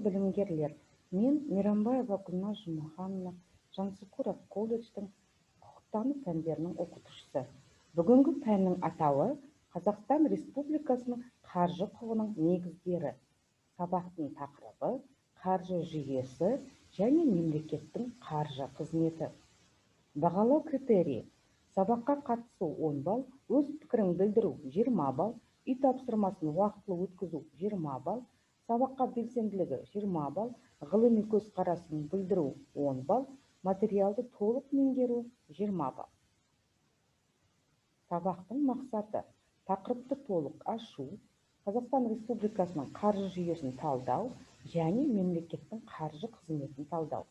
Құрметті білімгерлер, мен Мейрамбаева Гүлназ Жұмахановна, Жансүгіров колледждің құқықтану пәндерінің оқытушысы. Бүгінгі пәннің атауы Қазақстан Республикасының қаржы құқығының негіздері. Сабақтың тақырыбы қаржы жүйесі және мемлекеттің қаржы қызметі. Бағалау критерийі: сабаққа қатысу 10 балл, өз пікірін білдіру 20 балл, үй тапсырмасын уақытылы өткізу 20 балл, сабаққа белсенділігі 20 балл, ғылыми көзқарасын білдіру 10 балл, материалды толық меңгеру 20 балл. Сабақтың мақсаты: тақырыпты толық ашу, Қазақстан Республикасының қаржы жүйесін талдау және мемлекеттің қаржы қызметін талдау.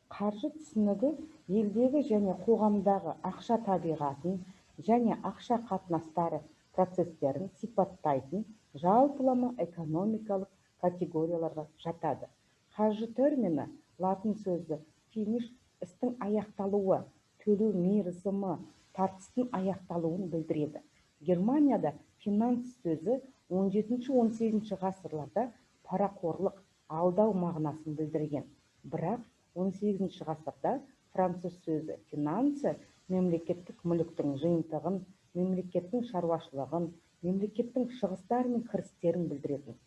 Қаржы түсінігі елдегі және қоғамдағы ақша табиғатын және ақша қатынастары процестерін сипаттайтын жалпылама экономикалық категорияларға жатады. Қаржы термині латын сөзі финиш, істің аяқталуы, төлеу мерзімі, тартыстың аяқталуын білдіреді. Германияда финанс сөзі 17-18 ғасырларда парақорлық, алдау мағынасын білдірген. Бірақ 18 ғасырда француз сөзі финансы мемлекеттік мүліктің жиынтығын, мемлекеттің шаруашылығын, мемлекеттің шығыстары мен кірістерін білдіретін.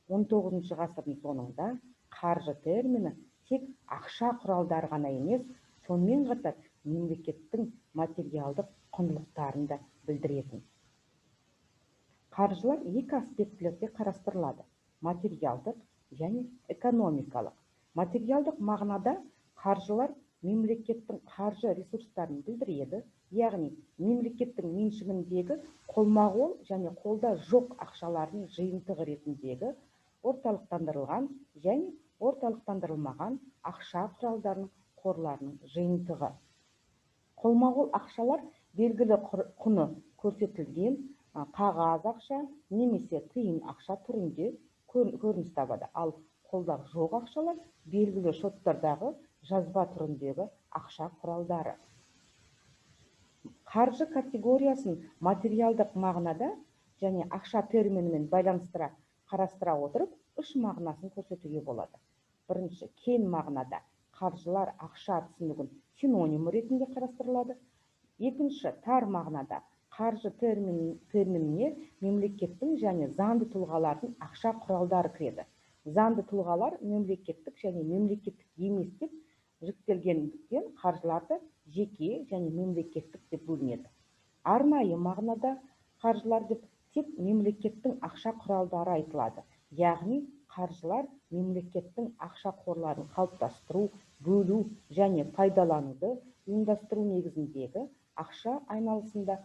19 ғасырдың соңында қаржы термині тек ақша құралдары ғана емес, сонымен қатар мемлекеттің материалдық құндылықтарын да білдіретін. Қаржылар екі аспектілерде қарастырылады: материалдық және экономикалық. Материалдық мағынада қаржылар мемлекеттің қаржы ресурстарын білдіреді, яғни мемлекеттің меншігіндегі қолма-қол және қолда жоқ ақшалардың жиынтығы ретіндегі орталықтандырылған және орталықтандырылмаған ақша құралдарының қорларының жиынтығы. Қолма-қол ақшалар белгілі құны көрсетілген қағаз ақша немесе тиын ақша түрінде көрініс табады, ал қолда жоқ ақшалар белгілі шоттардағы жазба түріндегі ақша құралдары. Қаржы категориясын материалдық мағынада және ақша терминімен байланыстыра қарастыра отырып, үш мағынасын көрсетуге болады. Бірінші, кең мағынада қаржылар ақша түсінігін синоним ретінде қарастырылады. Екінші, тар мағынада қаржы терминіне мемлекеттің және заңды тұлғалардың ақша құралдары кіреді. Заңды тұлғалар мемлекеттік және мемлекеттік емес деп жіктелгендіктен қаржыларды жеке және мемлекеттік деп бөлінеді. Арнайы мағынада қаржылар деп тек мемлекеттің ақша құралдары айтылады. Яғни қаржылар мемлекеттің ақша қорларын қалыптастыру, бөлу және пайдалануды ұйымдастыру негізіндегі ақша айналысында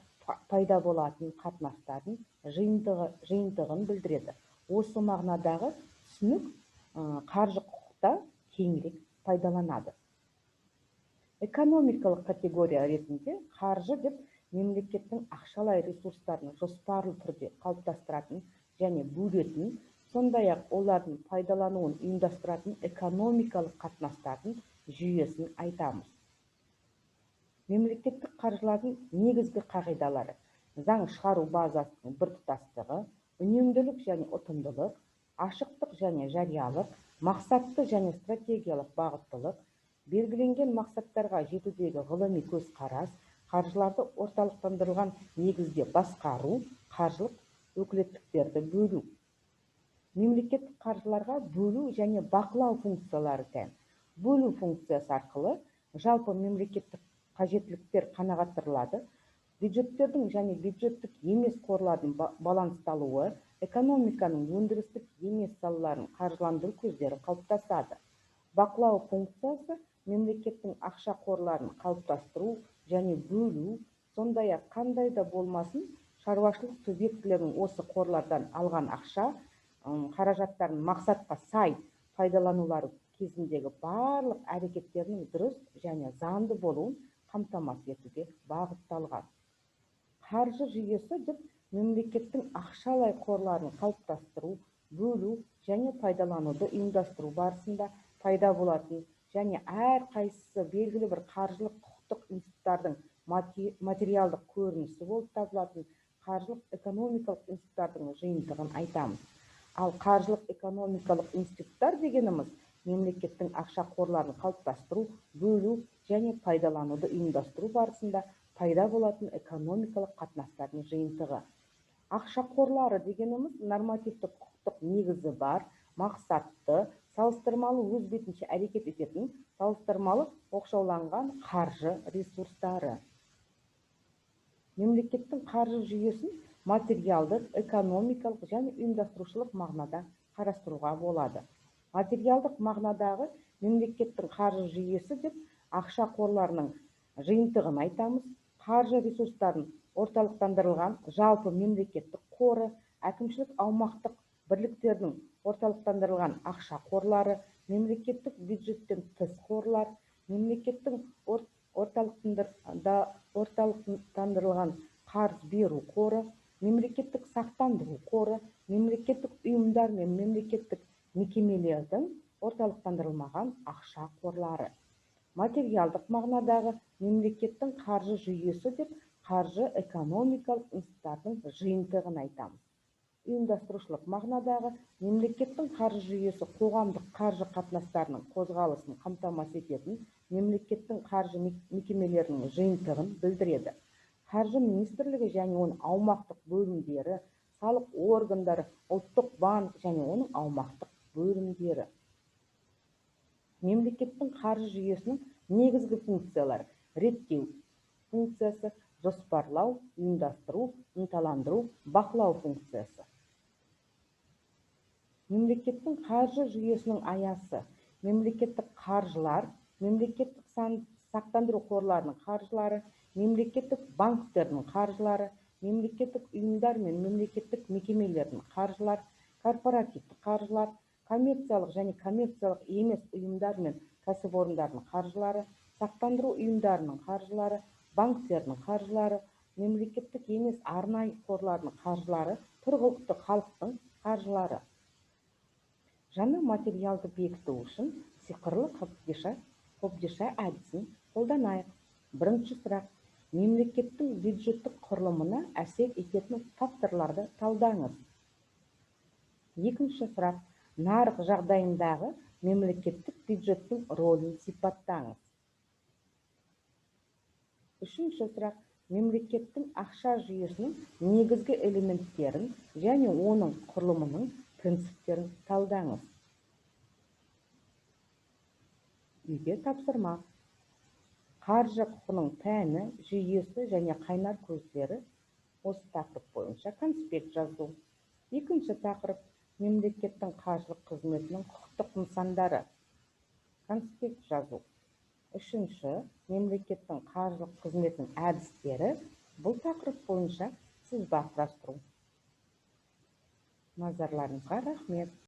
пайда болатын қатынастардың жиынтығын білдіреді. Осы мағынадағы түсінік қаржы құқықта кеңірек пайдаланады. Экономикалық категория ретінде қаржы деп мемлекеттің ақшалай ресурстарын жоспарлы түрде қалыптастыратын және бөлетін, сондай-ақ олардың пайдалануын ұйымдастыратын экономикалық қатынастардың жүйесін айтамыз. Мемлекеттік қаржылардың негізгі қағидалары: заң шығару базасының біртұтастығы, үнемділік және ұтымдылық, ашықтық және жариялық, мақсатты және стратегиялық бағыттылық, белгіленген мақсаттарға жетудегі ғылыми көзқарас, қаржыларды орталықтандырылған негізде басқару, қаржылық өкілеттіктерді бөлу. Мемлекеттік қаржыларға бөлу және бақылау функциялары тән. Бөлу функциясы арқылы жалпы мемлекеттік қажеттіліктер қанағаттандырылады, бюджеттердің және бюджеттік емес қорлардың балансталуы, экономиканың өндірістік емес салаларын қаржыландыру көздері қалыптасады. Бақылау функциясы мемлекеттің ақша қорларын қалыптастыру және бөлу, сондай-ақ қандай да болмасын шаруашылық субъектілерінің осы қорлардан алған ақша қаражаттарын мақсатқа сай пайдаланулары кезіндегі барлық әрекеттерінің дұрыс және заңды болуын қамтамасыз етуге бағытталған. Қаржы жүйесі деп мемлекеттің ақшалай қорларын қалыптастыру, бөлу және пайдалануды ұйымдастыру барысында пайда болатын және әрқайсысы белгілі бір қаржылық құқықтық институттардың материалдық көрінісі болып табылатын қаржылық экономикалық институттардың жиынтығын айтамыз. Ал қаржылық экономикалық институттар дегеніміз мемлекеттің ақша қорларын қалыптастыру, бөлу және пайдалануды ұйымдастыру барысында пайда болатын экономикалық қатынастардың жиынтығы. Ақша қорлары дегеніміз нормативтік құқықтық негізі бар, мақсатты, салыстырмалы өз бетінше әрекет ететін, салыстырмалы оқшауланған қаржы ресурстары. Мемлекеттің қаржы жүйесін материалдық, экономикалық және ұйымдастырушылық мағынада қарастыруға болады. Материалдық мағынадағы мемлекеттің қаржы жүйесі деп ақша қорларының жиынтығын айтамыз. Қаржы ресурстарын орталықтандырылған жалпы мемлекеттік қоры, әкімшілік аумақтық бірліктердің орталықтандырылған ақша қорлары, мемлекеттік бюджеттен тыс қорлар, мемлекеттің орталықтандырылған қарыз беру қоры, мемлекеттік сақтандыру қоры, мемлекеттік ұйымдар мен мемлекеттік мекемелердің орталықтандырылмаған ақша қорлары. Материалдық мағынадағы мемлекеттің қаржы жүйесі деп қаржы экономикалық институттардың жиынтығын айтамыз. Ұйымдастырушылық мағынадағы мемлекеттің қаржы жүйесі қоғамдық қаржы қатынастарының қозғалысын қамтамасыз ететін мемлекеттің қаржы мекемелерінің жиынтығын білдіреді. Қаржы министрлігі және оның аумақтық бөлімдері, салық органдары, ұлттық банк және оның аумақтық бөлімдері. Мемлекеттің қаржы жүйесінің негізгі функциялары: реттеу функциясы, жоспарлау, ұйымдастыру, ынталандыру, бақылау функциясы. Мемлекеттің қаржы жүйесінің аясы: мемлекеттік қаржылар, мемлекеттік сақтандыру қорларының қаржылары, мемлекеттік банктердің қаржылары, мемлекеттік ұйымдар мен мемлекеттік мекемелердің қаржылары, корпоративтік қаржылар, коммерциялық және коммерциялық емес ұйымдар мен кәсіпорындардың қаржылары, сақтандыру ұйымдарының қаржылары, банктердің қаржылары, мемлекеттік емес арнайы қорлардың қаржылары, тұрғылықты халықтың қаржылары. Жаңа материалды бекіту үшін сиқырлы қобдиша әдісін қолданайық. Бірінші сұрақ: мемлекеттің бюджеттік құрылымына әсер ететін факторларды талдаңыз. Екінші сұрақ: нарық жағдайындағы мемлекеттік бюджеттің рөлін сипаттаңыз. Үшінші сұрақ: мемлекеттің ақша жүйесінің негізгі элементтерін және оның құрылымының принциптерін талдаңыз. Үйге тапсырма: қаржы құқығының пәні, жүйесі және қайнар көздері, осы тақырып бойынша конспект жазу. Екінші тақырып: мемлекеттің қаржылық қызметінің құқықтық нысандары, конспект жазу. Үшінші, мемлекеттің қаржылық қызметінің әдістері, бұл тақырып бойынша сызба құрастыру. Назарларыңызға рахмет.